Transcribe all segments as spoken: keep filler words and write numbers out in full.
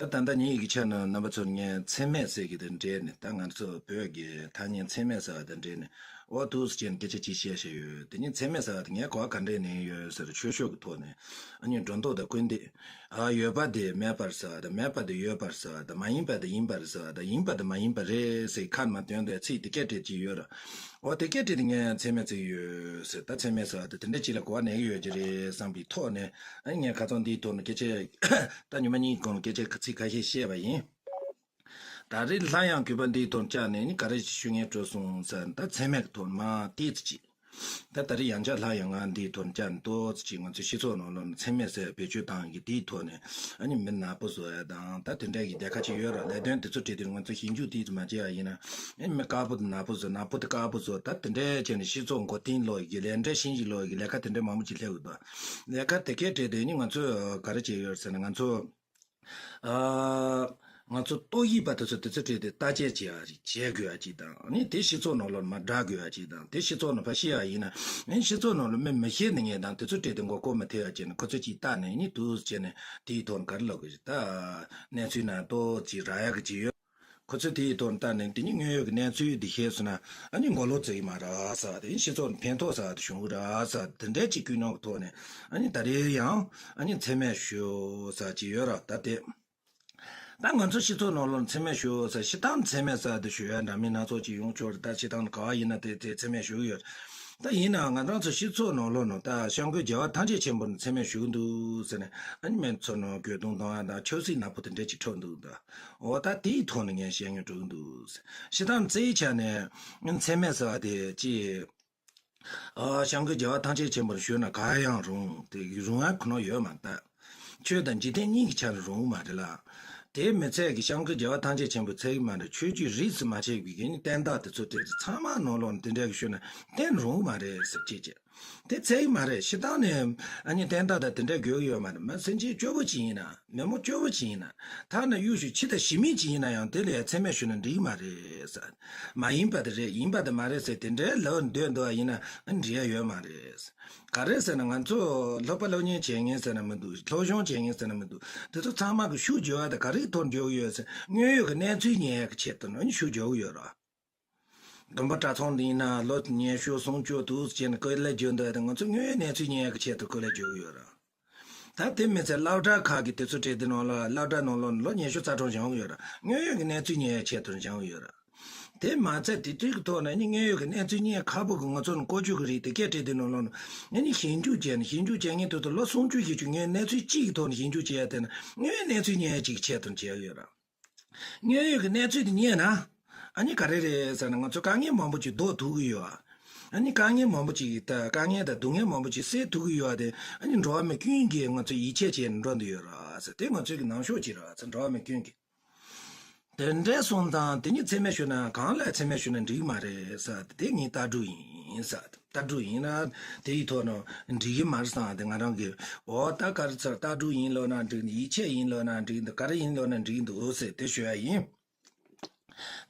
ད་ད་ལྟ་ཉིད་ཀྱི་ཆ་ནས་རྣམ་པ་ཚོར་ངས་མཚན་སྨད་ཟེར་གྱི་དེ་འདྲ་ནས། ད་ང་ཚོ་བོད་ཀྱི་ཐ་སྙད་མཚན་སྨད་ཟེར་བ་དེ་འདྲ་ནས། འོ་འདུག་སེ་བྱས་ནས་སྐད་ཆ་ཅིག་བཤད་བཤད་ཡོད། དེ་ཉིད་མཚན་སྨད་ཟེར་བ་དེ་ངས་གོ་བ་ག་འདྲས་ནས་ཡོད་ཟེར། ཆོས་ཕྱོགས་ཀྱི་ཐོག་ནས། ཨ་ནི་སྒྲོ་འདོགས་དང་སྐུལ་འདེད། ཨ་ཡོད་པ་དེ་མེད་པར་ཟེར་བ་དང་། མེད་པ་དེ་ཡོད་པར་ཟེར་བ་དང་། མ་ཡིན་པ་དེ་ཡིན་པར་ཟེར་བ་དང་། ཡིན་པ་དེ་མ་ཡིན་པ་རེད་ཟེར་ཁ་མ་འདོན་པའི་ཚིག་དེ་སྐད་བྲིས་ཀྱི་ཡོད་ར། འོ་དེ་སྐད་བྲིས་དེ་ངས་མཚན་སྨད་བརྩི་གི་ཡོད་ཟེར། ད་མཚན་སྨད་ཟེར་བ་དེ་དེ་འདྲ་ཅིག་ལ་གོ་བ་ལེན་གྱི་ཡོད་ཀྱི་རེད་བསམ་པའི་ཐོག་ནས། ཨ་ནི་ངས་ཁ་སང་འདིའི་ཐོག་ནས་སྐད་ཆ། ད་ཉི་མ་གཉིས་གོང་ལ་སྐད་ཆ་ཁ་ཚིག་ཁ་ཤས་བཤད་པ་ཡིན། ད་རེས་སླར་ཡང་གུས་པ་འདིའི་ཐོག་བཅར་ནས་ནི་ག་རེ་ཞུ་སྙིང་བྲོ་སོང་ཟེར། ད་མཚན་སྨད་ཀྱི་ཐོག་མ་ཏོག་ཙམ་ཅིག་ད་ད་རེས་ཡང་བསྐྱར་སླར་ཡང་ང་འདིའི་ཐོག་བཅར་ནས་ཏོག་ཙམ་ཅིག་ང་ཚོའི་སྤྱི་ཚོགས་ནང་ལོགས་ནས་མཚན་སྨད་ཟེར་བེད་སྤྱོད་བཏང་གི་དེའི་ཐོག་ནས། ཨ་ནི་མི་ནག་པོ་བཟོ་ཡ་དང་། ད་དེ་འདྲ་གི་སྡེ་ཁག་ཅིག་ཡོད་ར། ལས་དོན་དེ་ཚོ་བྲིས་དུས་ང་ཚོ་ཞིབ་འཇུག་ཏོག་ཙམ་མ་བྱས་པ་ཡིན་ན། ཨ་ནི་མི་དཀར་པོ་དེ་ནག་པོ་བཟོ། ནག་པོ་དེ་དཀར་པོ་བཟོ། ད་དེ་འདྲ་བྱས་ནས་སྤྱི་ཚོགས་མགོ་རྟིང་སློག་གི་ལས་འབྲས་ཤིང་ཞིག་སློག་གི་ལས་ཀ་དེ་འདྲ་མང་པོ་ཅིག་སླེབས་ཡོད་པ། ལས་ཀ་དེ་གས་བྲིས་དུས་ནི་ང་ཚོ་ག་རེ་བྱས་ཡོད་ཟེར་ན། ང་ཚོ། ཨ། ང་ཚོ་ཏོག་དབྱིབས་པ་དེ་ཚོ་དེ་ཚོ་བྲིས་ཏེ་བརྟག་དཔྱད་བྱེད་ཡ་ཅིག་བྱེད་དགོས་ཡ་ཅིག་དང་། ཨ་ནི་དེ་སྤྱི་ཚོགས་ནང་ལོགས་མར་བསྒྲགས་དགོས་ཡ་ཅིག་དང་། དེ་སྤྱི་ཚོགས་ནང་ཕར་བཤད་ཡ་ཡིན་ན། ཨ་ནི་སྤྱི་ཚོགས་ནང་ལ་མི་མི་ཤེས་ནི་ངས་དང་། དེ་ཚོ་བྲིས་ཏེ་མགོ་སྐོར་མི་ཐེབས་ཡ་བྱས་ནས། ཁོ་ཚོས་ཅིག་བལྟས་ནས་ནི་འདུག་སེ་བྱས་ནས་དེའི་ཐོག་ནས་ག་རེ་ལབ་དགོས་ཅིག་ད་གནས་ཚུལ་ནང་ཏོག་ཙམ་རག་ཡ་གི་ཅིག་ཡོད། ཁོ་ཚོས་དེའི་ཐོག་ནས་བལྟས་ནས་དེ་ནི་དངོས་ཡོད་ཀྱི་གནས་ཚུལ་འདི་ཤེས་སོང་ན། ཨ་ནི་མགོ་ལོག་བརྩི་གི་མ་རེད་ཟེར། དེ་ནི་སྤྱི་ཚོགས་ཕན་ཐོགས་ཟེར་དེ་བྱུང་གི་རེད་ཟེར། དེ་འདྲའི་ཅིག་ཀུན་སློང་གི་ཐོག་ནས། ཨ་ནི་ད་རེས་ཡང་ཨ་ནི་མཚན་སྨད་ཞུ་ཟེར་ཅིག་ཡོད་ར། ད་དེ། ད་ང་ཚོ་སྤྱི་ཚོགས་ནང་ལོགས་མཚན་སྨད་ཞུ་ཟེར། སྤྱིར་བཏང་མཚན་སྨད་ཟེར་དེ་ཞུ་ཡ་འདྲ་མིན་སྣ་ཚོགས་ཅིག་ཡོང་ཆོག་རེད། ད་སྤྱིར་བཏང་ག་བ་ཡིན་ན་དེ་དེ་མཚན་སྨད་ཞུ་གི་ཡོད། ད་ཡིན་ནའང་ང་རང་ཚོ་སྤྱི་ཚོགས་ནང་ལོགས་ནང་། ད་སྐྱབས་མགོན་རྒྱལ་བ་ཐམས་ཅད་མཁྱེན་པ་ནས་མཚན་སྨད་ཞུ་གི་འདུག་ཟེར་ནས། ཨ་ནི་མི་ཚོ་ནང་གྱོད་དུང་གཏོང་ཡ་དང་ཆབ་སྲིད་ནག་པོ་དེ་འདྲ་ཅིག་འཁྲབ་འདུག་ད། འོ་ད་དེའི་ཐོག་ནས་ངས་བཤད་སྙིང་བྲོ་གི་འདུག། སྤྱིར་བཏང་རྩ་བའི་ཆ་ནས་མཚན་སྨད་ཟེར་བ་དེ་ཅིག་ཨ། སྐྱབས་མགོན་རྒྱལ་བ་ཐམས་ཅད་མཁྱེན་པར་ཞུས་ན་གང་ཡང་རུང་། དེ་རུང་ཡ་ཁོ་ན་ཡོད་མ་རེད། ཆོས་དང་འཇིག་རྟེན་གཉིས་ཀྱི་ཆ་ནས་རུང་མ་རེད་ལ། དེ་མི་ཚད་ཀྱི་སྐྱབས་མགོན་རྒྱལ་བ་ཐམས་ཅད་མཁྱེན་པར་ཚད་ཀྱི་མ་རེད། ཆོས་བརྒྱུད་རིས་སུ་མ་ཆད་པའི་གི་ནི་བསྟན་བདག་དེ་ཚོ་དེ་ཚང་མ་ནང་ལོགས་ནས་དེ་འདྲ་གི་ཞུས་ན་བསྟན་རུང་མ་རེད་ཟེར་བྱེད་ཀྱི། དེ་ཚད་ཀྱི་མ་རེད། སྤྱིར་བཏང་ནས་ཨ་ནི་བསྟན་བདག་དང་དེ་འདྲ་དགོས་ཀྱི་ཡོད་མ་རེད། མི་སེམས་ཅན་སྐྱོ་པོ་ཅིག་ཡིན་ན། མི་མོ་སྐྱོ་བོ་ཅིག་ཡིན་ན། ཐ་ན་གཡུ་ཞུ་ཁྱི་དང་ཞི་མི་ཅིག་ཡིན་ན་ཡང་དེ་ལ་མཚན་སྨད་ཞུས་ན་འགྲིག་གི་མ་རེད་ཟེར། མ་ཡིན་པ་དེ་རེད། ཡིན་པ་དེ་མ་རེད་ཟེར་དེ་འདྲའི་ལབ་འདོད་འདུག་པ་ཡིན་ན་འགྲིག་ཡ་ཡོད་མ་རེད། ག་རེ་ཟེར་ན། ང་ཚོ་སློབ་པ་སློབ་གཉེར་བྱེད་མཁན་ཟེར་ན་མི་འདུག། སློབ་སྦྱོང་བྱེད་མཁན་ཟེར་ན་མི་འདུག། དེ་ཚོ་ཚང་མ་གི་ཤུགས་རྒྱག་ཡ་དེ་ག་རེའི་ཐོག་རྒྱག་གི་ཡོད་ཟེར། དངོས་ཡོད་ཀྱི་གནས་ཚུལ་ཉན་ཡ་གི་ཆེད་དུ་ནི་ཤུགས་རྒྱག་གི་ཡོད་རེད། སྡོམ་པ་གྲྭ་ཚང་འདི་ཡིན་ན་ལོ་ཉི་ཤུ་སུམ་ཅུ་འདུག་ཟེར་ནས་སྐུ་ལས་བསྐྱོན་འདུག་པ་དེ། ང་ཚོ་དངོས་ཡོད་གནས་ཚུལ་ཉན་ཡ་གི་ཆེད་དུ་སྐུ་ལས་བསྐྱོན་གི་ཡོད་རེད། ད་དེ་མི་ཚད་སློབ་གྲྭ་ཁག་གི་དེ་ཚོ་གྲས་དེ་ནང་ལ། སློབ་གྲྭ་ནང་ལོགས་ནས་ལོ་ཉི་ཤུ་རྩ་གྲངས་སྦྱང་གི་ཡོད་རེད། དངོས་ཡོད་ཀྱི་གནས་ཚུལ་ཉན་ཡའི་ཆེད་དུ་སྦྱང་གི་ཡོད་རེད། དེ་མ་ཚད་དེ་དུས་ཀྱི་ཐོག་ནས་ནི་དངོས་ཡོད་ཀྱི་གནས་ཚུལ་ཉན་ཁག་པོ་གི། ང་ཚོ་ནི་ཀོ་ཅུ་གི་རིགས་དེ་གས་གྲས་དེ་ནང་ལོགས་ནས་ནི་ཞིབ་འཇུག་བྱས་ནས། ཞིབ་འཇུག་བྱེད་མཁན་དེ་ཚོ་ལོ་སུམ་ཅུ་བཞི་བཅུ་ངའི་གནས་ཚུལ་གཅིག་གི་ཐོག་ནས་ཞིབ་འཇུག་བྱེད་ཡ་དེ་ནི་དངོས་ཡོད་གནས་ཚུལ་ཉན་ཡ་གཅིག་གི་ཆེད་དུ་བྱས་ཡོད་རེད། དངོས་ཡོད་ཀྱི་གནས་ཚུལ་དེ་རྙེད་ན། ཨ་ནི་ག་རེ་རེད་ཟེར་ན། ང་ཚོ་དཀའ་ངལ་མང་པོ་ཅིག་ཟློག་ཐུབ་ཀྱི་ཡོད་ཨ། ཨ་ནི་དཀའ་ངལ་མང་པོ་ཅིག་ད། དཀའ་ངལ་དང་སྡུག་བསྔལ་མང་པོ་ཅིག་སེལ་ཐུབ་ཀྱི་ཡོད་ཨ། དེ་ཨ་ནི་འགྲོ་བ་མི་ཀུན་གྱིས་ང་ཚོ་ཡིད་ཆེས་བྱས་ནས་འགྲོ་འདོད་ཡོད་ར་ཟེར། དེ་ང་ཚོའི་གི་ནང་ཤོག་ཅིག་ར་ཟེར། འགྲོ་བ་མི་ཀུན་གྱིས། དེ་འདྲ་སོང་ཙང་དེ་ཉིད་མཚན་སྨད་ཞུས་ན། གང་ལ་མཚན་སྨད་ཞུས་ན་འགྲིག་མ་རེད་ཟེར། དེ་ངའི་ལྟ་གྲུབ་ཡིན་ཟེར། ལྟ་གྲུབ་ཡིན་ན་དེའི་ཐོག་ནས་འགྲིག་གི་མ་རེད་བསམ་སྟེ། ང་རང་གིས་འོ་ད་ག་རེ་ཟེར། ལྟ་གྲུབ་ཡིན་ལབ་ན་འགྲིག་འདུག། ཡིད་ཆེས་ཡིན་ལབ་ན་འགྲིག་འདུག། ག་རེ་ཡིན་ལབ་ན་འགྲིག་འདུག་ཟེར་དེ་ཞུ་ཡ་ཡིན།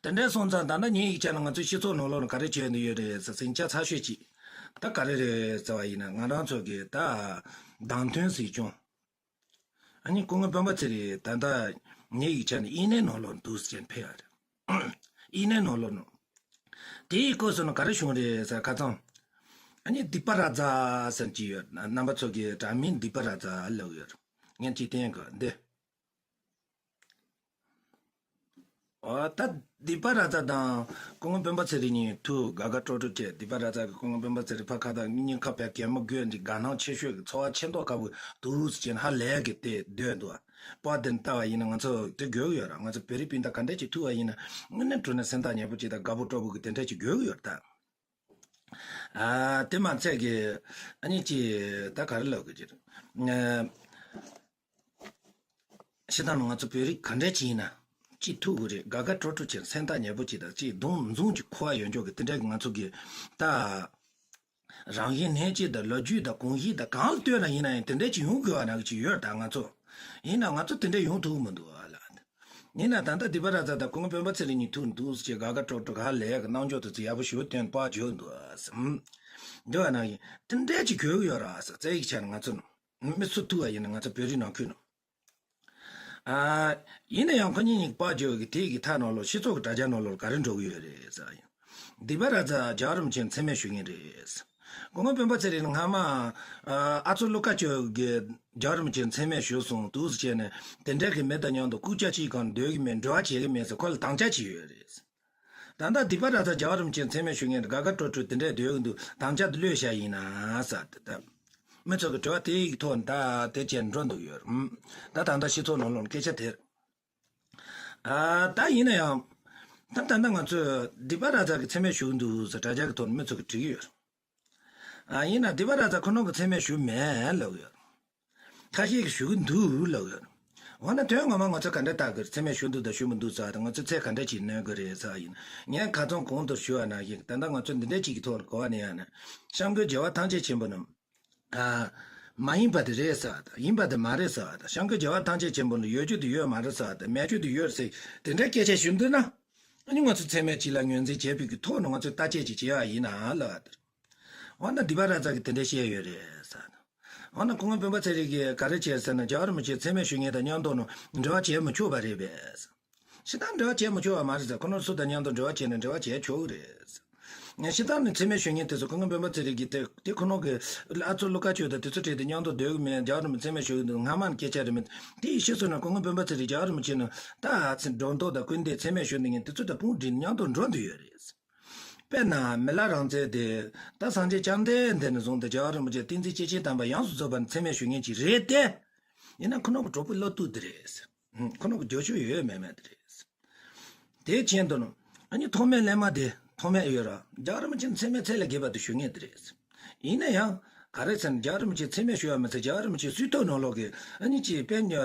དེ་འདྲ་སོང་ཙང་ད་ལྟ་ཉིད་ཡིག་ཆ་ནང་ང་ཚོའི་སྤྱི་ཚོགས་ནང་ལོགས་ནས་ག་རེ་བྱས་ནས་ཡོད་རེད་ཟེར། ཟིང་ཆ་ཚ་ཤོས་ཅིག་ད་ག་རེ་རེད་ཟེར་བ་ཡིན་ན། ང་རང་ཚོ་གི་ད་བདམས་ཐོན་སྲིད་སྐྱོང་། ཨ་ནི་སྐུ་ངོ་སྤེན་པ་ཚེ་རིང་ད་ལྟ་ངའི་ཡིག་ཆ་ནས་དབྱིན་ལན་ནང་ལོགས་འདུག་ཟེར་ཕེབས་ཡ་རེད། དབྱིན་ལན་ནང་ལོགས་ནང་། དེའི་སྐོར་སོང་ན་ག་རེ་བྱུང་རེད་ཟེར། ཁ་སང་ཨ་ནི་དིག་པ་ར་ཛ་ཟེར་གྱི་ཡོད། རྣམ་པ་ཚོ་གི་དྲ་མིག་དིག་པ་ར་ཛ་ལབ་ཡོད། ངས་ཅིག་བསྟན་གི་འདི། ཨོ་ད་དིག་པ་ར་ཛ་དང་སྐུ་ངོ་སྤེན་པ་ཚེ་རིང་གཉིས་ཐུག་དགའ་དགའ་སྤྲོ་སྤྲོ་བྱས། དིག་པ་ར་ཛ་གིས་སྐུ་ངོ་སྤེན་པ་ཚེ་རིང་ཕར་ཁ་བཏང་། སྙིང་ཁ་བས་གད་མོ་དགོད་འདི་དགའ་སྣང་ཆེ་ཤོས་ཀྱི་ཚོར་བ་ཆེ་མདོག་ཁ་པོ་འདུག་ཟེར་ནས་ཧ་ལས་གི་དེ་སྡོད་འདུག། པར་དེ་ལྟ་བ་ཡིན་ན་ང་ཚོ་དེ་དགོས་ཀྱི་ཡོད་ར། ང་ཚོ་བོད་རིགས་སྤུན་ཟླ་ག་འདྲས་ཅིག་ཐུག་པ་ཡིན་ན་དངོས་གནས་དྲང་གནས་སེམས་ཐག་ཉེ་པོ་ཅིག་དང་དགའ་པོ་སྤྲོ་པོ་གི་དེ་འདྲས་ཅིག་དགོས་ཀྱི་ཡོད་རེད་ད། ཨ་དེ་མ་ཚད་ཀྱི་ཨ་ནི་ཅི་ད་ག་རེ་ལབ་དགོས་ཀྱི་རེད། ཨ་སྤྱིར་བཏང་ང་ཚོ་བོད་རིགས་ག་འདྲས་ཅིག་ཡིན་ན་ཅིག་ཐུག་དགོས་རེད། དགའ་དགའ་སྤྲོ་སྤྲོ་བྱས། སེམས་ཐག་ཉེ་པོ་ཅིག་དང་ཅིག་གདོང་འཛུམ་ཅིག་འཁོར་བ་ཡོད་འཇོག་གི་དེ་འདྲས་ཀྱི་ང་ཚོ་གི་ད་རང་བཞིན་གནས་སྐྱེས་དང་ལོ་རྒྱུས་དང་གོམས་གཤིས་དང་གང་ལ་ལྟོས་ན་ཡིན་ན་ཡང་དེ་འདྲས་ཅིག་ཡོང་དགོས་པ་ནང་གི་ཅིག་ཡོད་རེད་ད། ང་ཚོ་ཡིན་ན་ང་ཚོ་དེ་འདྲས་ཡོང་ཐུབ་ཀྱི་མི་འདུག་ཨ་ལ། ཡིན་ན་ད་ལྟ་དིག་པ་ར་ཛ་དང་སྐུ་ངོ་སྤེན་པ་ཚེ་རིང་གཉིས་ཐུག་འདུག་ཟེར་དགའ་དགའ་སྤྲོ་སྤྲོ་ག་ལས་ཀྱི་རྣམ་འགྱུར་དེ་ཚོ་ཡག་པོ་ཞེ་པོ་སྟོན་པ་བྱོས་འདུག་ཟེར། འདི་བ་ན་ཡིན་དེ་འདྲས་ཅིག་གྱོད་ཡོད་ར་ཟེར། རྩ་ཡིག་ཆ་ནས་ང་ཚོ་མི་སུ་ཐུག་པ་ཡིན་ན་ང་ཚོ་བོད་རིགས་ནང་ཁུལ་ནང་ ཨ། ཡིན་ན་ཡང་ཁོ་གཉིས་གཉིས་ཀྱི་དཔལ་འབྱོར་གྱི་དེ་གི་མཐའ་ནང་ལོགས་སྤྱི་ཚོགས་ཀྱི་དྲ་རྒྱ་ནང་ལོགས་ག་རེ་འགྲོ་གི་ཡོད་རེད་ཟེར་ཡིན། སྡིག་པ་ར་ཛ་རྒྱལ་བ་རིན་པོ་ཆེ་མཚན་སྨད་ཞུ་མཁན་རེད། སྐུ་ངོ་སྤེན་པ་ཚེ་རིང་སྔ་མ་ཨ་ཨ་ཚོ་ཀླུ་དཀར་སྤྱོད་ཀྱི་རྒྱལ་བ་རིན་པོ་ཆེ་མཚན་སྨད་ཞུས་སོང་འདུག་ཟེར་བྱས་ནས་དེ་འདྲ་གི་མི་དང་མཉམ་དུ་སྐུ་ཆ་གཅིག་གང་སྡོད་ཀྱི་མེད། འབྲེལ་བ་བྱེད་ཀྱི་མེད་ཟེར་ཁོ་ལ་དམ་བཅའ་བྱས་ཡོད་རེད། ད་ལྟ་སྡིག་པ་ར་ཛ་རྒྱལ་བ་རིན་པོ་ཆེ་མཚན་སྨད་ཞུ་མཁན་དགའ་དགའ་སྤྲོ་སྤྲོ་དེ་འདྲས་སྡོད་ཀྱི་འདུག་དམ་བཅའ་དེ་བློས་བཞག་ཡིན་ན་ཟེར་ཏེ་ད། མི་ཚོ་གི་དྲི་བ་དེ་ཡི་ཐོག་ནས་ད་དེ་བྱས་འགྲོ་འདུག་ཡོད། ཨུམ། ད་ད་ལྟ་སྤྱི་ཚོགས་ནང་ལོགས་ནས་སྐད་ཆ་དེར། ཨ། ད་ཡིན་ན་ཡང་། ད་ད་ལྟ་ང་ཚོས་སྡིག་པ་ར་ཛ་གི་མཚན་སྨད་ཞུ་གི་འདུག་ཟེར་དྲ་རྒྱ་གི་ཐོག་ནས་མི་ཚོ་གི་དྲི་གི་ཡོད། ཨ། ཡིན་ན་སྡིག་པ་ར་ཛ་ཁོ་རང་གི་མཚན་སྨད་ཞུ་མེད་ལབ་ཡོད། ཁ་ཤས་ཀྱིས་ཞུ་གི་འདུག་ལབ་ཡོད། འོ་ན་དོན་ངོ་མ་ང་ཚོ་ག་འདྲ་བལྟ་དགོས་རེད། མཚན་སྨད་ཞུ་འདུག་དང་ཞུ་མི་འདུག་ཟེར་བ་དང་ང་ཚོས་ཚད་ག་འདྲ་ཅིག་གནོན་དགོས་རེད་ཟེར་བ་ཡིན་ན། ངས་ཁ་སང་གོང་དུ་ཞུས་པ་ནང་བཞིན་ད་ལྟ་ང་ཚོ་འདི་འདྲ་ཅིག་གི་ཐོག་ལ་གོ་བ་ནས་ཡང་ན། སྐྱབས་མགོན་རྒྱལ་བ་ཐམས་ཅད་མཁྱེན་པ་རྣམས། ཨ། མ་ཡིན་པ་དེ་རེད་ཟེར་བ་དང་ཡིན་པ་དེ་མ་རེད་ཟེར་བ་དང་། སྐྱབས་མགོན་རྒྱལ་བ་ཐམས་ཅད་མཁྱེན་པ་རྣམས་ཡོད་རྒྱུ་དེ་ཡོད་མ་རེད་ཟེར་བ་དང་མེད་རྒྱུ་དེ་ཡོད་ཟེར་དེ་འདྲ་སྐད་ཆ་ཞུ་འདུག་ན། ཨ་ནི་ང་ཚོ་མཚན་སྨད་གཅིག་ལ་ངོས་འཛིན་བྱས་པའི་གི་ཐོག་ནས་ང་ཚོས་བརྟག་དཔྱད་ཅིག་བྱེད་ཡ་ཡིན་ན་ལབ་པ་དེ་རེད། འོ་ན་སྡིག་པ་ར་ཛ་གིས་དེ་འདྲ་བཤད་ཡོད་རེད་ཟེར། འོ་ན་སྐུ་ངོ་སྤེན་པ་ཚེ་རིང་གིས་ག་རེ་བྱས་ཟེར་ན་རྒྱལ་བ་རིན་པོ་ཆེ་མཚན་སྨད་ཞུ་མཁན་དང་མཉམ་དུ་ནང་འབྲེལ་བ་བྱེད་མི་ཆོག་པ་རེད་པས། ཞེ་དྲག་འབྲེལ་བ་བྱེད་མི་ཆོག་པ་མ་རེད་ཟེར། ཁོ་རང་སུ་དང་མཉམ་དུ་འབྲེལ་བ་བྱས་ན་འབྲེལ་བ་བྱེད་ཆོག་གི་རེད། ཞེ་དྲག་ནས་མཚན་སྨད་ཞུ་མཁན་དེ་ཚོ་སྐུ་ངོ་སྤེན་པ་ཚེ་རིང་གིས་དེ་དེ་ཁོ་རང་གི་ཨ་ཚོ་ཀླུ་དཀར་སྤྱོད་དང་དེ་ཚོ་ཁྲིད་དེ་མཉམ་དུ་སྡོད་གི་མེད། རྒྱལ་བ་རིན་པོ་མཚན་སྨད་ཞུ་གི་འདུག་སྔ་མ་ནས་སྐད་ཆ་རེད་མོད། དེ་ཡི་ཕྱིས་སུ་ན་སྐུ་ངོ་སྤེན་པ་ཚེ་རིང་རྒྱལ་བ་རིན་པོ་ཆེ་ནང་ད་ཨ་ཚེ་སྒྲོ་འདོགས་དང་སྐུར་འདེབས་མཚན་སྨད་ཞུ་འདི་ངན་དེ་ཚོ་དང་དཔུང་སྒྲིག་མཉམ་དུ་འགྲོ་འདོད་ཡོད་རེད། དཔེར་ན་མི་ལ་རང་བཙན་དེ་ད་སངས་རྒྱས་བཅོམ་ལྡན་འདས་ནས་བཟུང་སྟེ་རྒྱལ་བ་རིན་པོ་ཆེ་ཏིང་འཛིན་སྐྱེས་ཆེན་དམ་པ་ཡོངས་སུ་རྫོགས་པར་མཚན་སྨད་ཞུ་མཁན་ཅིག་རེད་དེ། ཡིན་ན་ཁོ་རང་གི་གྲོགས་པོ་བློ་གཏུག་དེ་རེད། ཁོ་རང་གི་རྒྱབ་སྐྱོར་ཡོད་མེད་མེད་དེ་རེད། དེའི་རྐྱེན་དུ་ནི་ཨ་ནི་ཐོགས་མེད་གླེང་མ་དེ་ཐོགས་མེད་ཡོད་ར། རྒྱལ་བ་རིན་པོ་ཆེ་མཚན་སྨད་ཚད་ལས་བརྒལ་བ་དེ་ཞུ་མཁན་དེ་རེད། ཡིན་ན་ཡང་ག་རེ་ཟེར་ན་རྒྱལ་བ་རིན་པོ་ཆེ་མཚན་སྨད་ཞུ་བ་མི་ཚད་རྒྱལ་བ་རིན་པོ་ཆེ་སྲིད་ཐོག་ནང་ལོགས་ཀྱི་ཨ་ནི་ཅིག་དཔེ་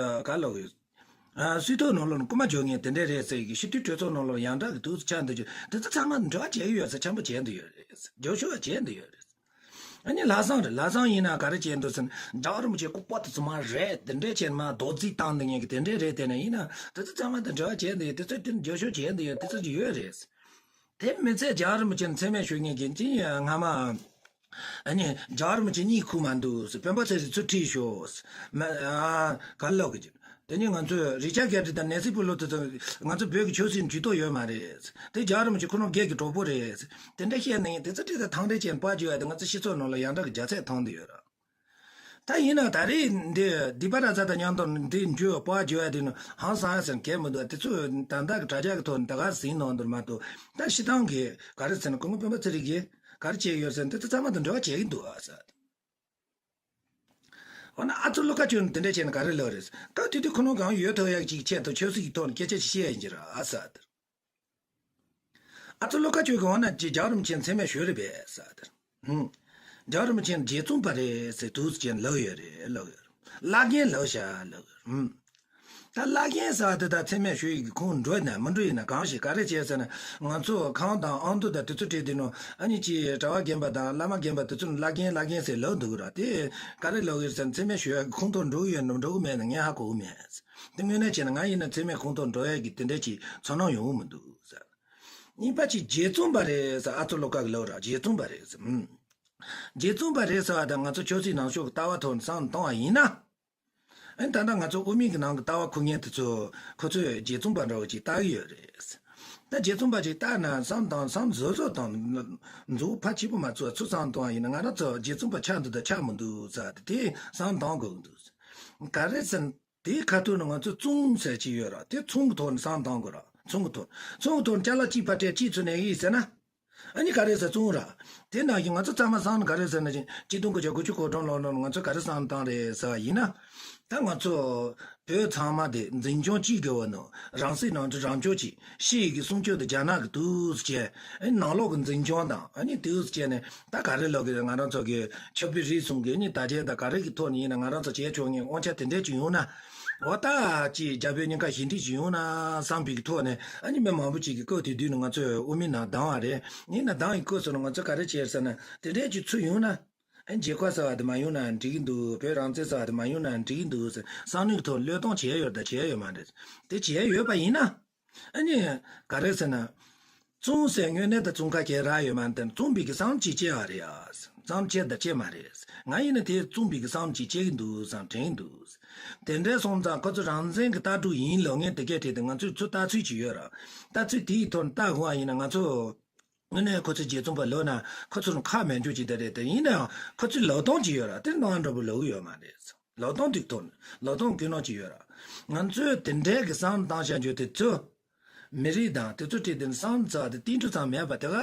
ག་ལོག་ཡོད། ཨ། སྲིད་ཐོག་ནང་ལོགས་ནས་རྐུ་མ་སྦྱོར་མཁན་དེ་འདྲ་རེད་ཟེར་གི་སྤྱི་འཐུས་གྲོས་ཚོགས་ནང་ལོགས་ཡང་དག་གི་དུས་སུ་ཆགས་འདུག་རྒྱུ་དེ་ཚོ་ཚང་མ་འབྲེལ་བ་བྱེད་ཀྱི་ཡོད་ཟེར་འཆམ་པོ་བྱེད་འདི་ཡོད་རེད། རྒྱབ་སྐྱོར་བྱེད་འདི་ཡོད་རེད། ཨ་ནི་ལྷག་བསམ་རེད། ལྷག་བསམ་ཡིན་ན་ག་རེ་བྱེད་འདུག་ཟེར་ན་རྒྱལ་བ་རིན་པོ་ཆེ་ལྐུགས་པ་དེ་ཚོ་མ་རེད། དེ་འདྲས་བྱས་མ་རྡོག་རྫིས་བཏང་འདི་ངན་གི་དེ་འདྲས་རེད། དེ་ནས་ཡིན་ན་དེ་ཚོ་ཚང་མ་དང་འབྲེལ་བ་བྱེད་འདི་ཡོད། དེ་ཚོ་དེ་རྒྱབ་སྐྱོར་བྱེད་འདི་ཡོད། དེ་ཚོ་ཡོད་རེད། དེ་མི་ཚད་རྒྱལ་བ་རིན་པོ་ཆེ་མཚན་སྨད་ཞུ་མཁན་གྱི་ཅི་ཡང་སྔ་མ། ཨ་ནི་རྒྱལ་བ་རིན་པོ་ཆེ་གཉིད་ཁུག་མ་འདུག་ཟེར། སྤེན་པ་ཚེ་རིང་ཚུར་ཁྲིད་ཤོག་ཟེར། མ་ཨ་ག་ལོག་གི་དེ་ནི་ང་ཚོས་རི་ཅར་གྷེ་ཏི་དང་ནེན་སི་པི་ལོ་སི་ཚོ་ང་ཚོ་བོད་ཀྱི་ཆོས་སྲིད་ཇུས་གཏོགས་ཡོད་མ་རེད་ཟེར། དེ་རྒྱལ་བ་རིན་པོ་ཆེ་ཁོ་རང་སྒེར་གྱི་གྲོགས་པོ་རེད་ཟེར། དེ་འདྲ་བཤད་ནས་དེ་ཚོ་ཁྲིད་དེ་ཐང་འདྲེན་བྱས་ནས་ཕར་འགྱོ་ཡ་དེ་ང་ཚོ་སྤྱི་ཚོགས་ནང་ལ་ཡང་དག་གི་རྒྱ་ཚད་ཐོན་བསྡད་ཡོད་ར། ད་ཡིན་ན་ད་རེས་འདི་སྡིག་པ་ར་ཛ་དང་མཉམ་དུ་འདི་འཇུ་བ་འཇུ་བ་དེ་ནི་ཧང་སང་ཟེར་མཁན་མི་འདུག་དེ་ཚོ་ད་ལྟ་གི་དྲ་རྒྱ་གི་ཐོག་ནས་ད་ག་ཟིན་གནང་འདུག་མ་གཏོགས། ད་སྤྱིར་བཏང་གི་ག་རེ་ཟེར་ན་སྐུ་ངོ་སྤེན་པ་ཚེ་རིང་གིས་ག་རེ་བྱས་ཡོད་ཟེར་ན་དེ་ཚོ་ཚང་མ་དང་འབྲེལ་བ་བྱེད་ཀྱི་འདུག་ཨ་ཟེར། འོ་ན་ཨ་ཚོ་ཀླུ་དཀར་སྤྱོད་ནི་དེ་འདྲ་བྱས་ན་ག་རེ་ལབ་རེད། ད་དེ་དུས་ཁོ་རང་གང་ཡོད་ཐུབ་ཡག་ཅིག་ཆེད་དུ་ཆབ་སྲིད་ཀྱི་ཐོག་ནས་སྐད་ཆ་ཅིག་བཤད་ཡིན་གྱི་ར་ཨ་ཟེར། ཨ་ཚོ་ཀླུ་དཀར་སྤྱོད་ཀྱི་འོ་ན་ཅི་རྒྱལ་བ་རིན་པོ་ཆེ་མཚན་སྨད་ཞུས་རེད་པས་ཟེར་དེར། ཧུམ། རྒྱལ་བ་རིན་པོ་ཆེ་རྗེ་བཙུན་པ་རེད་ཟེར་དུས་ཅན་ལབ་ཡོད་རེད་ལབ་ཡོད། བླ་རྒན་ལབ་བྱ་ལབ་ཡོད། ཧུམ། ད་བླ་རྒན་ཟེར་བ་དེ་ད་མཚན་སྨད་ཞུ་ཡི་གི་ཁུངས་འགྲོ་ན་མི་འགྲོ་ཡིན་ན་གང་ཞིག་ག་རེ་བྱས་ཟེར་ན་ང་ཚོ་ཁང་དང་ཨང་དུ་དང་དེ་ཚོ་བྲིས་དུས་ནོ་ཨ་ནི་ཅི་གྲྭ་པ་རྒན་པ་དང་བླ་མ་རྒན་པ་དེ་ཚོ་ནི་བླ་རྒན་བླ་རྒན་ཟེར་ལབ་འདུག་ར། དེ་ག་རེ་ལབ་ཡོད་ཟེར་ན་མཚན་སྨད་ཞུ་ཡ་གི་ཁུངས་ཐོག་འགྲོ་གི་ཡོད་ནམ་འགྲོ་གི་མེད་ན་ངས་ཧ་གོ་གི་མེད། དེ་དངོས་གནས་བྱས་ན་ང་ཡིན་ན་མཚན་སྨད་ཁུངས་ཐོག་འགྲོ་ཡ་གི་དེ་འདྲ་ཅིག་ཚོར་སྣང་ཡོང་གི་མི་འདུག་ཟེར། གཉིས་པ་ཅིག་རྗེ་བཙུན་པ་རེད་ཟེར། ཨ་ཚོ་ཀླུ་དཀར་གི་ལབ་ར་རྗེ་བཙུན་པ་རེད་ཟེར། ཨུམ། རྗེ་བཙུན་པ་རེད་ཟེར་བ་དང་ང་ཚོ་ཆོས་སྲིད་ནང་ཆོས་ཀྱི་ལྟ་བ་ཐོག་ནས་བསམ་བཏང་བ་ཡིན་ན། ཨ་ནི་ད་ལྟ་ང་ཚོ་དབུ་མའི་གི་ནང་གི་ལྟ་བ་འཁུར་མཁན་དེ་ཚོ་ཁོ་ཚོས་རྗེ་བཙུན་པ་འདྲ་བོ་ཅིག་ལྟ་གི་ཡོད་རེད། ད་རྗེ་བཙུན་པ་ཅིག་ལྟ་ན་བསམ་དང་བསམ་བཟོ་བཟོ་དང་མཛུབ་ཕར་གཅིག་པུ་མ་ཚུགས་ཚུར་བསམ་བཏང་བ་ཡིན་ན་ང་རང་ཚོ་རྗེ་བཙུན་པ་ཆགས་འདུག་དང་ཆགས་མི་འདུག་ཟེར་དེ་བསམ་བཏང་དགོས་ཀྱི་འདུག་ག་རེ་ཟེར་ན། དེའི་ཁ་ཐུག་ནས་ང་ཚོ་བཙུན་ཟེར་གྱི་ཡོད་ར། དེ་ཚོང་གི་ཐོག་ནས་བསམ་བཏང་དགོས་ར། ཚོང་གི་ཐོག་ཚོང་གི་ཐོག་ནས་ཅ་ལག་གཅིག་ཕར་སྤྲད་གཅིག་ཚུར་ལེན་ཡིན་ཟེར་ན། ཨ་ནི་ག་རེ་ཟེར་བཙུན་ར། དེ་ནང་བཞིན་ང་ཚོ་ཚང་མ་བསམ་ན་ག་རེ་ཟེར་ན་ཅིག་གཅིག་སྟོང་དགུ་བརྒྱ་དགུ་བཅུ་གོ་གྲངས་ལོ་ནང་ང་ཚོ་ག་རེ་བསམ་བཏང་རེད་ཟེར་བ་ཡིན་ན། ད་ང་ཚོ་བོད་ཚང་མ་དེ་འཛིན་སྐྱོང་གཅིག་དགོས་བ་ནོ། རང་སྲིད་ནང་དུ་རང་སྐྱོང་གཅིག་ཕྱི་ཡི་གི་སྲུང་སྐྱོབ་དེ་རྒྱ་ནག་གི་འདུག་ཟེར་བྱས། ཨ་ནི་ནང་ལོགས་ཀྱི་འཛིན་སྐྱོང་དང་ཨ་ནི་དེ་ཟེར་བྱས་ནས། ད་ག་རེ་ལབ་དགོས་རེད། ང་རང་ཚོ་གི་ཆབ་སྲིད་རིག་གཞུང་གི་ནི་དར་ཆེན་དང་ག་རེ་གི་ཐོག་ནས་ཡིན་ན་ང་རང་ཚོ་བྱས་ཆོག་མཁན་དབང་ཆ་དེ་འདྲས་ཅིག་ཡོང་ན། འོ་ད་ཅིག་རྒྱ་བོད་གཉིས་ཀ་ཞི་འགྲིག་ཅིག་ཡོང་ན་བསམ་པའི་གི་ཐོག་ནས་ཨ་ནི་མི་མང་པོ་ཅིག་གི་སྐབས་དེ་དུས་ནས་ང་ཚོས་དབུ་མའི་ནང་བདམས་པ་རེད། ཡིན་ན་བདམས་ཡི་སྐབས་སུ་ནས་ང་ཚོ་ག་རེ་བྱས་ཟེར་ན་དེ་འདྲས་ཅིག་ཚུར་ཡོང་ན། ཨ་ནི་རྒྱལ་ཁབ་ཟེར་བ་དེ་མ་ཡོང་ན་འགྲིག་གི་འདུག་བོད་རང་བཙན་ཟེར་བ་དེ་མ་ཡོང་ན་འགྲིག་གི་འདུག་ཟེར་བསམ་བློའི་ཐོག་བློས་གཏོང་བྱས་ཡོད་དང་བྱས་ཡོད་མ་རེད། དེ་བྱས་ཡོད་པ་ཡིན་ན། ཨ་ནི། ག་རེ་ཟེར་ན། བཙུན་ཟེར་དངོས་གནས་དང་བཙུན་ཁ་ཁྱེར་རག་ཡོད་མ་རེད། བཙུན་པའི་གི་བསམ་ཅིག་སྐྱེ་བ་རེད་ཨ། བསམ་སྐྱེ་དང་སྐྱེ་མ་རེད། ང་ཡིན་ན་དེ་བཙུན་པའི་གི་བསམ་ཅིག་སྐྱེ་གི་འདུག་བསམ་དྲན་འདུག་དེ་འདྲ་སོང་ཙང་ཁོ་ཚོ་རང་བཙན་གྱི་ལྟ་གྲུབ་ཡིན་ལབ་མཁན་དེ་གའི་གྲས་དེ་ང་ཚོས་ཚུར་ལྟ་ཚུལ་ཅིག་ཡོད་ར། ལྟ་ཚུལ་དེའི་ཐོག་ནས་ལྟ་དགོས་པ་ཡིན་ན། ང་ཚོ་དངོས་གནས་ཁོ་ཚོ་རྗེ་ཙོང་པ་ལབ་ན་ཁོ་ཚོར་ཁག་མེད་རྒྱུ་ཅིག་དེ་རེད། དེ་ཡིན་ནའང་ཁོ་ཚོས་ལབ་སྟངས་ཅིག་ཡོད་ར། དེ་ནང་འདྲ་པོ་ལབ་ཡོད་མ་རེད། ལབ་སྟངས་དེའི་ཐོག་ནས་ལབ་སྟངས་ཀུན་སློང་ཅིག་ཡོད་ར། ང་ཚོས་དེ་འདྲའི་གི་བསམ་བཏང་བྱ་རྒྱུ་དེ་ཚོ། མི་རིགས་དང་དེ་ཚོ་ཁྲིད་དེ་བསམ་ཚར་དེ་ཏིལ་འབྲུ་ཙམ་མེད་པ་དེ་ག་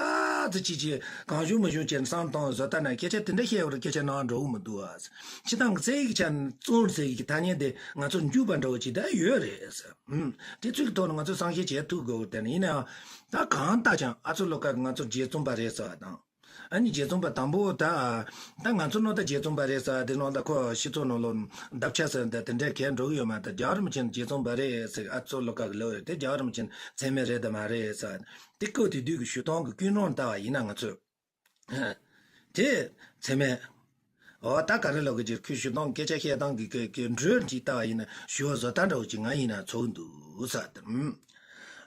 ཚོད་ཅིག་ཅིག་གང་བྱུང་མི་བྱུང་བྱས་ནས་བསམ་བཏང་བཟོ་ལྟ་ན་སྐད་ཆ་དེ་འདྲ་བཤད་པར་སྐད་ཆ་ནང་འགྲོ་གི་མི་འདུག་ཨ། སྤྱི་བཏང་གི་རྩ་ཡིག་ཆ་ནས་བཙོང་ཟེར་གི་ཐ་སྙད་དེ་ང་ཚོ་འཇུག་པ་འདྲ་བོ་ཅིག་ད་ཡོད་རེད་ཟེར། ཨུམ། དེ་ཚོའི་ཐོག་ནས་ང་ཚོ་བསམ་ཤེས་བྱེད་ཐུབ་དགོས་དེ་ནི་ཡིན་ནའང་། ད་གང་ལྟ་ཀྱང་ཨ་ཚོ་བློ་དཀར་གྱིས་ང་ཚོ་རྗེ་ཙོང་པ་རེད་ཟེར་བ་དང་། ཨ་ནི་རྗེ་ཙོང་པ་དང་པོ་ད། ད་ང་ཚོ་ནང་ད་རྗེ་ཙོང་པ་རེད་ཟེར་བ་དེ་ནང་ད་ཁོ་སྤྱི་ཚོགས་ནང་ལོགས་འདབ་ཆགས་ཟེར་འདི་དེ་འདྲའི་གས་འགྲོ་གི་ཡོད་མ་རེད། རྒྱལ་བ་རིན་པོ་ཆེ་ནི་རྗེ་ཙོང་པ་རེད་ཟེར་ཨ་ཚོ་བློ་དཀར་གྱིས་ལབ་ཡོད་དེ། རྒྱལ་བ་རིན་པོ་ཆེ་ནི་ཚད་མེད་རེད་དམ་མ་རེད་ཟེར་བ་དེ་སྐབས་དེ་དུས་ཀྱི་ཞུ་སྟངས་ཀྱི་ཀུན་སློང་ལྟ་བ་ཡིན་ན་ང་ཚོས། དེ་ཚད་མེད། འོ་ད་ག་རེ་ལབ་གི་ཅིག་ཁོས་ཞུ་སྟངས་སྐད་ཆ་བཤད་སྟངས་ཀྱི་གི་གི་འགྲོས་ཅིག་ལྟ་བ་ཡིན་ན་ཞུ་བ་བཟོ་ལྟ་འདྲ་བོ་ཅིག་ང་ཡིན་ན་ཚོར་འདུག་ཟེར་དེ།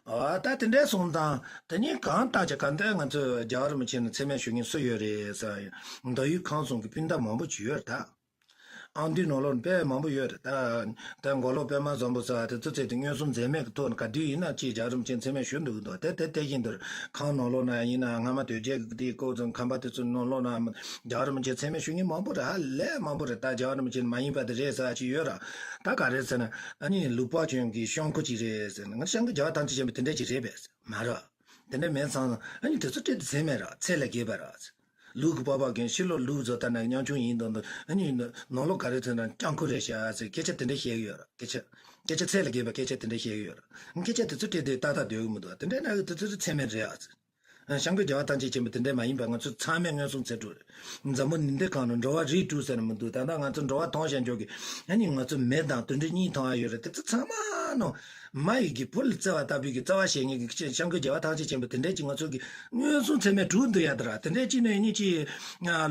ཨ་ད་དེ་འདྲའི་སོང་ཙང་དེ་ཉིན་གང་ལྟར་ཀྱང་ག་འདྲ་ང་ཚོས་རྒྱལ་བ་རིན་པོ་ཆེ་ནི་ཚད་མེད་ཞུ་མཁན་སུ་ཡོད་རེད་ཟེར། མདོ་དབུས་ཁམས་གསུམ་གྱི་སྤུན་ཟླ་མང་པོ་ཅིག་ཡོད་རེད་ད། ཨང་དུས་ནང་ལོགས་དཔེ་མང་པོ་ཡོད་རེད་ད། ད་མགོ་ལོག་པད་མ་བཟང་པོ་ཟེར་བ་དེ་ཚོ་ཚེ་དེ་མངོན་སུམ་འཛེམ་མེད་ཀྱི་ཐོག་ནས་ག་དུས་ཡིན་ན་ཅིག་རྒྱལ་བ་རིན་པོ་ཆེ་ཚད་མེད་ཞུ་འདུག་འདུག་དེ་དེ་དེ་བཞིན་དུ་ཁམས་ནང་ལོགས་ན་ཡིན་ན་སྔ་མ་དོལ་རྒྱལ་གྱི་དེའི་སྐབས་སུ་ཁམས་པ་དེ་ཚོའི་ནང་ལོགས་ན་རྒྱལ་བ་རིན་པོ་ཆེ་ཚད་མེད་ཞུ་མཁན་མང་པོ་རེད། ཧ་ལས་མང་པོ་རེད། ད་རྒྱལ་བ་རིན་པོ་ཆེ་མ་ཡིན་པ་དེ་རེད་ཟེར་བ་ཅིག་ཡོད་ར། ད་ག་རེད་ཟེར་ན། ཨ་ནི་ལུག་པ་ཅན་གྱི་ཤང་ཁུ་ཅིག་རེད་ཟེར་ན། ང་སྐྱབས་མགོན་རྒྱལ་བ་ཐམས་ཅད་མཁྱེན་པ་དེ་འདྲ་ཅིག་རེད་པས་མ་རེད། དེ་འདྲ་མིན་ཙང་ཨ་ནི་དེ་ཚོ་སྤྲད་དེ་ཚད་མེད་ར། ཚད་ལས་བརྒལ་བ་ར། ལུག་གི་པགས་པ་གྱོན། ཕྱི་ལོགས་ལུག་བཟོ་ལྟ་ན་ཉམ་ཆུང་ཡིན་མདོག་མདོག་ཨ་ནི་ནང་ལོགས་ག་རེ་ཐོན་ན་སྐྱབས་མགོན་རེད་ཤག་ཟེར་སྐད་ཆ་དེ་འདྲ་བཤད་གི་ཡོད་ར། སྐད་ཆ། སྐད་ཆ་ཚད་ལས་བརྒལ་བ་སྐད་ཆ་དེ་འདྲ་བཤད་གི་ཡོད་ར། སྐད་ཆ་དེ་ཚོ་སྤྲད་དེ་ཏག་ཏག་སྡོད་གི་མི་འདུག་དེ་འདྲ་ན་དེ་ཚོ་ཚད་མེད་རེད་ཨ་ཟེར། སྐྱབས་མགོན་རྒྱལ་བ་ཐམས་ཅད་མཁྱེན་པ་དེ་འདྲ་མ་ཡིན་པ་ང་ཚོ་ཚང་མས་མངོན་སུམ་ཚད་གྲུབ་རེད། འཛམ་བུ་གླིང་འདི་སྒང་ནས་འགྲོ་བ་རིགས་དྲུག་ཟེར་ན་མི་འདུག་ད་ལྟ་ང་ཚོ་འགྲོ་བ་སྟོང་ཞེན་འཇོག་གི། ཨ་ནི་ང་ཚོ་མི་དང་དུད་འགྲོ་གཉིས་མཐོང་ཡ་ཡོད་རེད། དེ་ཚོ་ཚང་མ་ནང་མ་ཡི་གི་བུ་ལ་བརྩེ་བ་ལྟ་བུའི་གི་བརྩེ་བ་བྱེད་མཁན་གྱི་སྐྱབས་མགོན་རྒྱལ་བ་ཐམས་ཅད་མཁྱེན་པ་དེ་འདྲས་ཀྱི་ང་ཚོ་གི་མངོན་སུམ་ཚད་མས་གྲུབ་འདུག་ཡ་ད་ར། དེ་འདྲས་ཀྱི་ནས་ཨ་ནི་ཅི།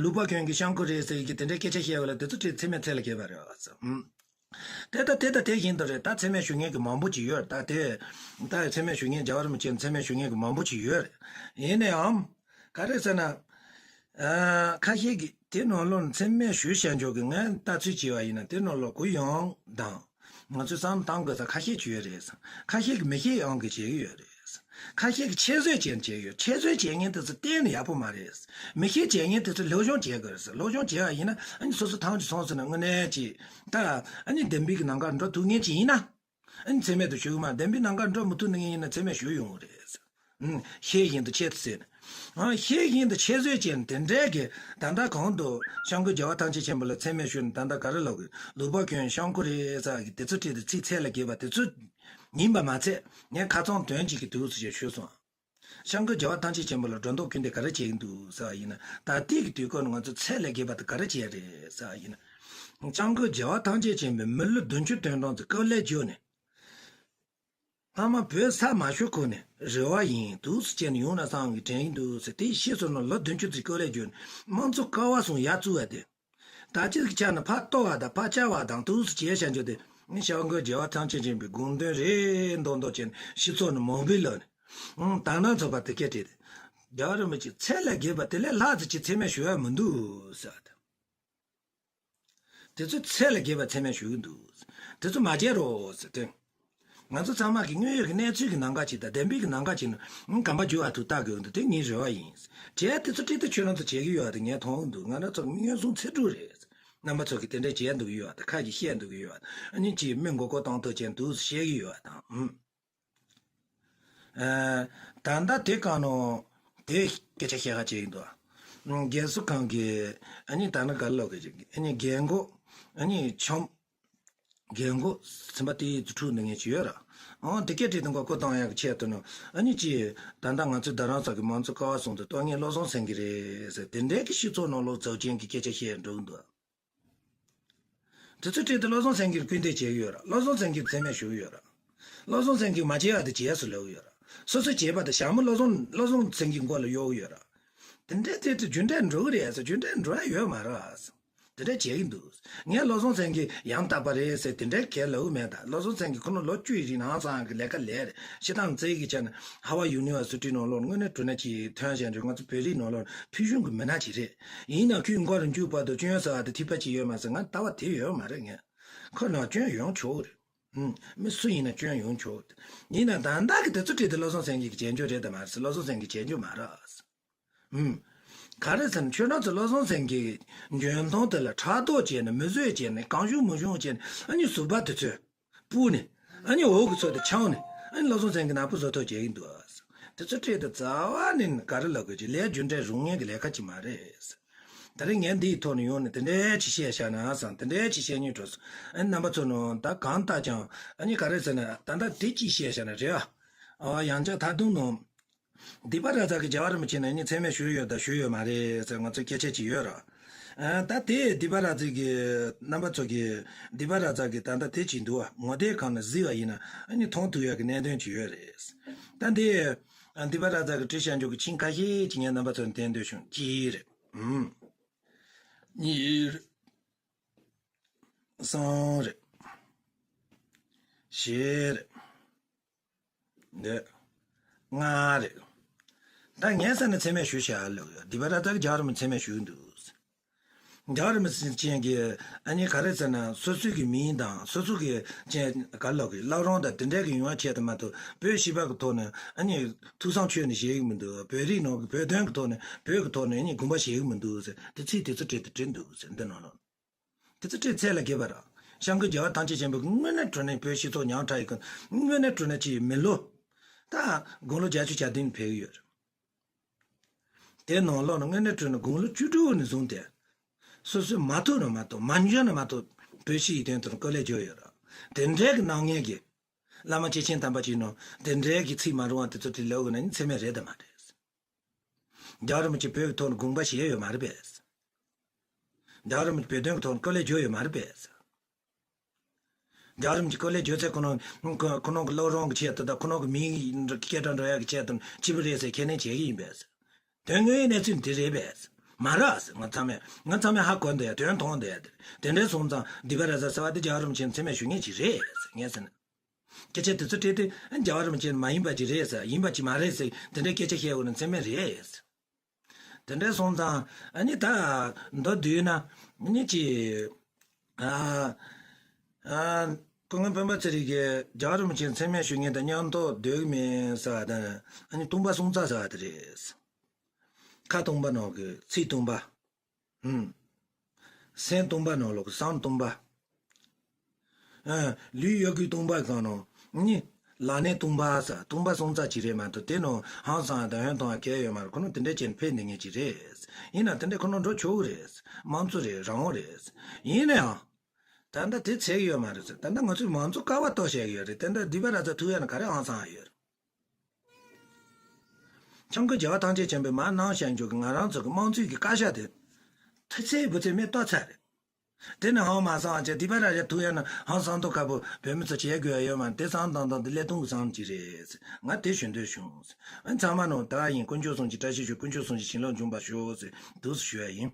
ལུག་པ་གྱོན་གྱི་སྐྱབས་མགོན་རེད་ཟེར་གྱི་དེ་འདྲས་སྐད་ཆ་བཤད་པ་ལ་དེ་ཚོ་ཚད་མས་ཚད་ལས་བརྒལ་བ་རེད་བ་ཟེར། ཨུམ། དེ་ལྟ་དེ་ལྟ་དེ་བཞིན་དུ་རེད། ད་ཚད་མས་ཞུ་མཁན་གྱི་མང་པོ་ཅིག་ཡོད་རེད། ད་དེ་ད་ཚད་མས་ཞུ་མཁན་རྒྱལ་བ་རིན་པོ་ཆེ་ཚད་མས་ཞུ་མཁན་གྱི་མང་པོ་ཅིག་ཡོད་རེད། ཡིན་ནའང་ག་རེ་ཟེར་ན། ཨ། ཁ་ཤས་ཀྱིས་དེ་ནང་ལོགས་ཚད་མས་ཞུ་བྱ་འཇོག་གི་ངས་ལྟ་ཚུལ་བྱས་པ་ཡིན་ན། དེ་ནང་ལོགས་གུ་ཡངས་དང་ང་ཚོས་བསམ་བཏང་དགོས་ས་ཁ་ཤས་ཅིག་ཡོད་རེད། ཁ་ཤས་ཀྱིས་མི་ཤེས་ཡོང་གི་བྱེད་ཀྱི་ཡོད་རེད། ཁ་ཤས་ཀྱིས་ཁྱད་གསོད་བྱས་ནས་བྱེད་ཀྱི་ཡོད། ཁྱད་གསོད་བྱེད་མཁན་དེ་ཚོ་གཏན་ནས་ཡག་པོ་མ་རེད། མི་ཤེས་བྱེད་མཁན་དེ་ཚོ་སློབ་སྦྱོང་བྱེད་དགོས་རེད། སློབ་སྦྱོང་བྱས་པ་ཡིན་ན་ཨ་ནི་སོ་སོ་ཐང་ཆད་སོང་ཟེར་ན་དངོས་གནས་ཀྱི་ད་ཨ་ནི་བདེན་པའི་གི་ནང་ཀར་འགྲོ་ཐུབ་མཁན་ཅིག་ཡིན་ན། ཨ་ནི་ཚད་མས་དུ་ཞུ་གི་མ། བདེན་པའི་ནང་ཀར་འགྲོ་མི་ཐུབ་ནི་ཡིན་ན་ཚད་མས་ཞུ་ཡོང་གི་རེད། ཨུམ། ཤེས་བཞིན་དུ་ཁྱད་གསོད་ཟེར་ནས། ཨ། ཤེས་བཞིན་དུ་ཁྱད་གསོད་བྱས་ནས་དེ་འདྲས་ཀྱི་ད་ལྟ་གོང་དུ་སྐྱབས་མགོན་རྒྱལ་བ་ཐམས་ཅད་མཁྱེན་པ་ལ་ཚད་མས་ཞུས་ནས་ད་ལྟ་ག་རེ་ལབ་གི། ལུག་པ་གྱོན་སྐྱབས་མགོན་རེད་ཟེར་གི་དེ་ཚོ་ཁྲིད་དེ་ཚིག་ཚད་ལས་བརྒལ་བ་དེ་ཚོ་ཡིན་པ་མ་ཚད། ངས་ཁ་རྩང་དོན་གཅིག་གི་དུས་སུ་ཞེས་ཞུས་སོང་། སྐྱབས་མགོན་རྒྱལ་བ་ཐམས་ཅད་མཁྱེན་པ་ལ་སྒྲོ་འདོགས་ཀུན་ཏུ་ག་རེ་བྱེད་ཀྱི་འདུག་ཟེར་བ་ཡིན་ན། ད་ལྟའི་གི་དུས་སྐབས་ནང་ང་ཚོ་ཚད་ལས་བརྒལ་བ་དེ་ག་རེ་བྱས་རེད་ཟེར་བ་ཡིན་ན། སྐྱབས་མགོན་རྒྱལ་བ་ཐམས་ཅད་མཁྱེན་པས་མི་ལོ་བདུན་ཅུ་དོན་གྲངས་ཀྱི་སྐབས་ལས་བརྒྱུད་ནས། སྔ་མ་བོད་ས་མ་ཤོར་གོང་ནས་རེ་བ་ཡིན་འདུག་སེ་བྱས་ནས་ཡོང་ན་བསམ་གི་དྲན་གྱི་འདུག་ཟེར། དེ་ཤེས་སོང་ན་ལོ་བདུན་ཅུ་ཙམ་སྐབས་ལས་བརྒྱུད་ནས་དམངས་གཙོ་ཀ་བ་གསུམ་ཡར་བཙུགས་པ་དེ། ད་ཅིག་ཆ་ནས་ཕར་གཏོར་བ་དང་ཕར་བཅག་པ་དང་འདུག་སེ་བྱས་བྱ་རྒྱུ་དེ་ནི་སྐྱབས་མགོན་རྒྱལ་བ་ཐམས་ཅད་མཁྱེན་པའི་དགོངས་དོན་རེད་མདོག་མདོག་བྱས་ནས་སྤྱི་ཚོགས་ནས་མང་པོས་ལབ་ནས། ཨང་། དག་སྣང་ཚོགས་པ་དེ་སྐད་བྲིས་ཏེ། རྒྱལ་བ་རིན་པོ་ཆེ་ཚད་ལས་བརྒལ་བ་དེ་ལས་ལྷག་ཙམ་ཅིག་ཚད་མས་ཞུ་ཡ་མི་འདུག་ཟེར་བ་དང་། དེ་ཚོ་ཚད་ལས་བརྒལ་བ་ཚད་མས་ཞུ་གི་འདུག་དེ་ཚོ་མ་བྱེད་རོགས་ཟེར་ཏེ། ང་ཚོ་ཚང་མ་གི་དངོས་ཡོད་ཀྱི་གནས་ཚུལ་གྱི་ནང་ཁ་ཅིག་དང་བདེན་པའི་གི་ནང་ཁ་ཅིག་ནང་གམ་པ་རྒྱུ་བ་དུ་བལྟ་དགོས་འདུག་དེ་ངའི་རེ་བ་ཡིན། བྱས་དེ་ཚོ་ཁྲིད་དེ་ཁྱོད་རང་ཚོ་བྱེད་ཀྱི་ཡོད་པ་དེ་ངས་མཐོང་གི་འདུག་ང་རང་ཚོ་མངོན་སུམ་ཚད་གྲུབ་རེད། རྣམ་པ་ཚོ་གིས་དེ་འདྲས་བྱས་འདུག་གི་ཡོད་པ་དང་ཁ་ཅིག་བཤད་འདུག་གི་ཡོད་པ། ཨ་ནི་ཅིག་མི་མགོ་སྐོར་བཏང་ཐབས་བྱས་འདུག་བཤད་ཀྱི་ཡོད་པ་དང་། ཨ། ད་ལྟ་དེ་གང་ནོ། དེ་སྐད་ཆ་བཤད་ཁ་བྱེད་ཀྱི་འདུག་རྒན་གསོ་ཁང་གི་ཨ་ནི་ད་ནི་ག་ལོག་གི་ཅིག་ཨ་ནི་རྒན་གོག་ཨ་ནི་ཆོམ། རྒན་གོག་སེམས་པ་དེ་ཡི་ཚུ་ཁྲུག་འདི་ངས་ཅི་ཡོད་ར། ཨང་། དེ་སྐད་བྲིས་དང་གོ་བཀོད་བཏང་ཡག་གི་ཆེད་དུ་ནོ། ཨ་ནི་ཅི། ད་ལྟ་ང་ཚོའི་རྡ་རམ་ས་གི་མང་གཙོ་ཀ་བ་གསུམ་དུ་གཏོང་མཁན་བློ་བཟང་སེང་གེ་རེད་ཟེར། དེ་འདྲའི་གི་སྤྱི་ཚོགས་ནང་ལོགས་ཚབས་ཆེན་གྱི་སྐད་ཆ་བཤད་འགྲོ་གི་འདུག་དེ་ཚོའི་གྲས་དེ་བློ་བཟང་སེང་གེར་སྐུལ་འདེད་བྱེད་ཀྱི་ཡོད་ར། བློ་བཟང་སེང་གེར་ཚད་མས་ཞུ་གི་ཡོད་ར། བློ་བཟང་སེང་གེས་མ་བྱས་པ་དེ་བྱས་སུ་ལབ་ཀྱི་ཡོད་ར། སོ་སོས་བྱས་པ་དེ་ཞྭ་མོ་བློ་བཟང་བློ་བཟང་སེང་གེའི་མགོ་ལ་གཡོག་གི་ཡོད་ར། དེ་འདྲའི་ཐད་དུ་རྒྱུ་འབྲས་འགྲོ་གི་རེད་ཟེར། རྒྱུ་འབྲས་འགྲོ་ཡ་ཡོད་མ་རེད་ཟེར། དེ་འདྲ་བྱེད་ཀྱི་འདུག་ངས་བློ་བཟང་སེང་གེ་ཡང་དག་པ་རེད་ཟེར་དེ་འདྲའི་གས་ལབ་ཀྱི་མེད། ད་བློ་བཟང་སེང་གེ་ཁོ་ན་ལོ་བཅུ་ཡི་རིང་ནང་ཚང་གི་ལས་ཀ་ལས་རེད། སྤྱིར་བཏང་རྩ་ཡིག་གི་ཆ་ནས་ཧ་ཝ་ཡུ་ནི་ཝར་སི་ཊི་ནང་ལོགས་དངོས་གནས་དྲང་གནས་ཀྱི་ཐོན་བཞིན་རེད། ང་ཚོ་བོད་རིགས་ནང་ལོགས་ཕུལ་བྱུང་གི་མི་སྣ་ཅིག་རེད། ཡིན་ནའང་ཁོའི་མགོ་རུ་འཇུག་བར་དུ་སྐྱོན་ཟ་བ་དེ་ཐིགས་པ་ཅིག་ཡོད་མ་ཟེར། ང་ལྟ་བ་དེ་ཡོད་མ་རེད། ངས་ ཁོ་ནང་སྐྱོན་ཡོང་ཆོག་རེད། ཨུམ། མི་སུ་ཡིན་ན་སྐྱོན་ཡོང་ཆོག་ཡིན་ན་ད་ལྟ་གི་དེ་ཚོ་བྲིས་ཏེ་བློ་བཟང་སེང་གེ་གི་བྱེད་འཇོག་རེད་དམ་མ་རེད། བློ་བཟང་སེང་གེ་བྱེད་འཇོག་མ་རེད། ཨུམ། ག་རེ་ཟེར་ན་ཁྱོད་རང་ཚོ་བློ་བཟང་སེང་གེ་གི་འཇོན་ཐང་དེ་ལ་ཕྲག་དོག་བྱས་ནས་མི་བཟོད་བྱས་ནས་གང་བྱུང་མི་བྱུང་བྱས་ནས་ཨ་ནི་ཟུར་པ་དེ་ཚོས་སྤུར་ནས་ཨ་ནི་འོག་གི་ཚོ་དེ་འཆང་ནས་ཨ་ནི་བློ་བཟང་སེང་གེ་ནག་པོ་བཟོ་ཐབས་བྱེད་ཀྱི་འདུག་དེ་ཚོ་བྲིས་ཏེ་རྩ་བ་ནས་ག་རེ་ལབ་དགོས་ཀྱི་ལས་རྒྱུ་འབྲས་རུང་ངེས་ཀྱི་ལས་ཀ་ཅིག་མ་རེད། ད་རེས་ངས་འདིའི་ཐོག་ནས་ཡོང་ནས་དེ་འདྲའི་ཅིག་བཤད་བཞག་ན་བསམ། དེ་འདྲའི་ཅིག་བཤད་སྙིང་བྲོ་སོང་། ཨ་ནི་རྣམ་པ་ཚོ་ནང་ད་གང་ལྟར་ཀྱང་ཨ་ནི་ག་རེ་ཟེར་ན་ད་ལྟ་དེ་ཅིག་བཤད་བཞག་ན་རེད་ཨ། ཨ་ཡང་ཅག་ད་དུང་ནང་སྡིག་པ་ར་ཙ་གི་རྒྱལ་བ་རིན་པོ་ཆེ་ནས་ཨ་ནི་མཚན་སྨད་ཞུས་ཡོད་དང་ཞུས་ཡོད་མ་རེད་ཟེར་ང་ཚོ་སྐད་ཆ་ཅིག་ཡོད་ར། ཨ་ད་དེ་སྡིག་པ་ར་ཙ་གི་རྣམ་པ་ཚོ་གི་སྡིག་པ་ར་ཙ་གི་ད་ལྟ་དེ་ཅིག་འདུག་བ། ངོ་དེབ་སྒང་ནས་གཟིགས་པ་ཡིན་ན་ཨ་ནི་མཐོང་ཐུབ་ཡག་གི་གནད་དོན་ཅིག་ཡོད་རེད། ད་འདི་སྡིག་པ་ར་ཙ་གི་བྲིས་བཞག་འཇོག་གི་ཆིངས་ཁ་ཤས་ཅིག་ངས་རྣམ་པ་ཚོར་བསྟན་འདོད་བྱུང་། གཅིག་རེད། ཨུམ། གཉིས་རེད། གསུམ་རེད། བཞི་རེད། འདི་ལྔ་རེད། ད་ངས་ས་ནས་མཚན་སྨད་ཞུས་བཞག་ལབ་ཡོད། སྡིག་པ་ར་ཙ་གི་རྒྱལ་བ་རིན་པོ་ཆེ་མཚན་སྨད་ཞུས་འདུག་རྒྱལ་བ་རིན་པོ་ཆེ་མཁྱེན་གྱི་ཨ་ནི་ག་རེ་ཟེར་ན་སོ་སོའི་གི་མིང་དང་སོ་སོ་གི་ཅན་ག་ལོག་གི་བླ་བྲང་དང་དེ་འདྲའི་གི་ཡོང་བ་ཆེད་དུ་མ་གཏོགས་བོད་སྤྱི་པ་གི་ཐོག་ནས་ཨ་ནི་ཐུགས་བསམ་ཆོས་ནས་བཞེས་གི་མི་འདུག་བོད་རིགས་ནང་གི་བོད་དོན་གི་ཐོག་ནས་བོད་གི་ཐོག་ནས་ཨ་ནི་དགོངས་པ་བཞེས་གི་མི་འདུག་ཟེར་དེ་ཚིག་དེ་ཚོ་བྲིས་ཏེ་བྲིས་འདུག་ཟེར་འདི་ནང་ལ། དེ་ཚོ་བྲིས་ཚད་ལ་རྒྱས་པ་ར། སྐྱབས་མགོན་རྒྱལ་བ་ཐམས་ཅད་མཁྱེན་པའི་དངོས་གནས་དྲང་གནས་བོད་སྤྱི་ཚོགས་ཉམ་ཐག་ཡི་གི་དངོས་གནས་དྲང་གནས་ཀྱི་མི་ལོ། ད་དགུང་ལོ་བརྒྱད་ཅུ་གྱ་བདུན་ཕེབས་ཀྱི་ཡོད་རེད། དེ་ནང་ལོགས་ནས་དངོས་གནས་དྲང་གནས་དགུང་ལོ་བཅུ་དྲུག་ནས་བཟུང་སྟེ། སོ་སོས་མ་ཐུག་ན་མ་གཏོགས་མ་འཇོན་ན་མ་གཏོགས་བོད་སྤྱི་ཡི་དོན་དུ་སྐུ་ལས་བསྐྱོན་ཡོད་ར། དེ་འདྲའི་གི་གནང་མཁན་གྱི་བླ་མ་སྐྱེས་ཆེན་དམ་པ་ཅིག་ནང་དེ་འདྲའི་གི་ཚིག་མ་རུང་བ་དེ་ཚོ་དེ་ལབ་དགོས་ན་ནི་མཚན་སྨད་རེད་དམ་མ་རེད། རྒྱལ་བ་རིན་པོ་ཆེ་བོད་ཀྱི་ཐོག་ནས་དགོངས་པ་བཞེས་ཡོད་མ་རེད་པས། རྒྱལ་བ་རིན་པོ་ཆེ་བོད་དོན་གྱི་ཐོག་ནས་སྐུ་ལས་བསྐྱོན་ཡོད་མ་རེད་པས། རྒྱལ་བ་རིན་པོ་ཆེ་སྐུ་ལས་བསྐྱོན་ཚེ་ཁོ་རང་ཁོ་ཁོ་རང་གི་བླ་བྲང་གི་ཆེད་དུ་དང་ཁོ་རང་གི་མིང་སྐད་གྲགས་འགྲོ་ཡག་གི་ཆེད་དུ་སྐྱིད་པོ་རེད་ཟེར་ཁས་ལེན་བྱེད་ཀྱི་ཡིན་པས། དོན་དངོས་ཡོད་གནས་ཚུལ་འདི་རེད་པས། མ་རེད་ཟེར། ང་ཚང་མས་ང་ཚང་མས་ཧ་གོ་འདི་ཡ་དོན་མཐོང་འདི་ཡ། དེ་འདྲའི་སོང་ཙང་སྡིག་པ་ར་ཙ་ཟེར་བ་འདི་རྒྱལ་བ་རིན་པོ་ཆེ་མཚན་སྨད་ཞུ་མཁན་ཅིག་རེད་ཟེར་ངས་ཟེར་ན། སྐད་ཆ་དེ་ཚོ་དྲིས་ཏེ་རྒྱལ་བ་རིན་པོ་ཆེ་མ་ཡིན་པ་ཅིག་རེད་ཟེར། ཡིན་པ་ཅིག་མ་རེད་ཟེར། དེ་འདྲའི་སྐད་ཆ་བཤད་དགོས་ན་མཚན་སྨད་རེད་ཟེར། དེ་འདྲ་སོང་ཙང་ཨ་ནི་ད་མདོར་བསྡུས་ན་ཨ་ནི་ཅི། ཨ་ཨ་སྐུ་ངོ་སྤེན་པ་ཚེ་རིང་གིས་རྒྱལ་བ་རིན་པོ་ཆེ་མཚན་སྨད་ཞུ་མཁན་དང་མཉམ་དུ་སྡོད་ཀྱི་མེད་ཟེར་བ་དང་ཨ་ནི་སྟོང་པ་སྲོང་བཙན་ཟེར་བ་དེ་རེད། ཁ་སྟོང་པ་ནང་གི་ཚིག་སྟོང་པ། ཨུམ། སེམས་སྟོང་པ་ནང་ལོགས་ཀྱི་བསམ་སྟོང་པ། ཨ། ལུས་ཡོད་རྒུས་སྟོང་པ་གང་ནོ། ནི། ལག་ལེན་སྟོང་པ་ཟེར། སྟོང་པ་སྲོང་བཙན་ཅིག་རེད་མ་གཏོགས་དེ་ནང་ཧང་སང་དང་ཧོན་ཐང་གལ་ཡོད་མ་རེད། ཁོ་རང་དེ་འདྲ་བྱས་ནས་ཕེབས་ནས་ངེས་ཅིག་རེད། ཡིན་ན་དེ་འདྲ་ཁོ་རང་འགྲོ་ཆོག་གི་རེད། དམངས་གཙོ་རེད། རང་དབང་རེད། ཡིན་ན་ཡང་། ད་ལྟ་དེ་ཚད་ཡོད་མ་རེད་ཟེར། ད་ལྟ་ང་ཚོས་མང་གཙོ་ཀ་བ་གཏོར་བཤད་ཀྱི་ཡོད་རེད། དེ་འདྲ་སྡིག་པ་ར་ཙ་ཐུག་ཡ་ན་ག་རེ་ཧང་སང་ཡ་ཡོད་རེད། སྐྱབས་མགོན་རྒྱལ་བ་ཐམས་ཅད་མཁྱེན་པས་མར་གནང་བཞག་འཇོག་གི་ང་རང་ཚོ་གི་དམངས་གཙོའི་གི་བཀའ་ཤག་དེ་ཐུགས་ཚད་བུ་ཚད་མེད་གཏོར་ཚར་རེད། དེ་ནི་ཧང་མ་སང་ཅེ་སྡིག་པ་ར་ཙ་ཐུག་ཡ་ན་ཧང་སང་མདོག་ཁ་པོ་བོད་མི་ཚོ་བྱེད་དགོས་ཡ་ཡོད་མ་རེད། དེ་བསམ་བཏང་བཏང་དེ་ཀླད་སྟོང་གི་བསམ་ཅིག་རེད། ང་དེ་ཞུ་འདོད་བྱུང་། ཨ་ཚང་མ་ནོ་ད་ཡིན། དཀོན་མཆོག་གསུམ་གྱི་བཀྲ་ཤིས་ཤོག་དཀོན་མཆོག་གསུམ་གྱི་བྱིན་རླབས་འབྱུང་བར་ཤོག་ཟེར་འདུག་སེ་ཞུ་ཡ་ཡིན།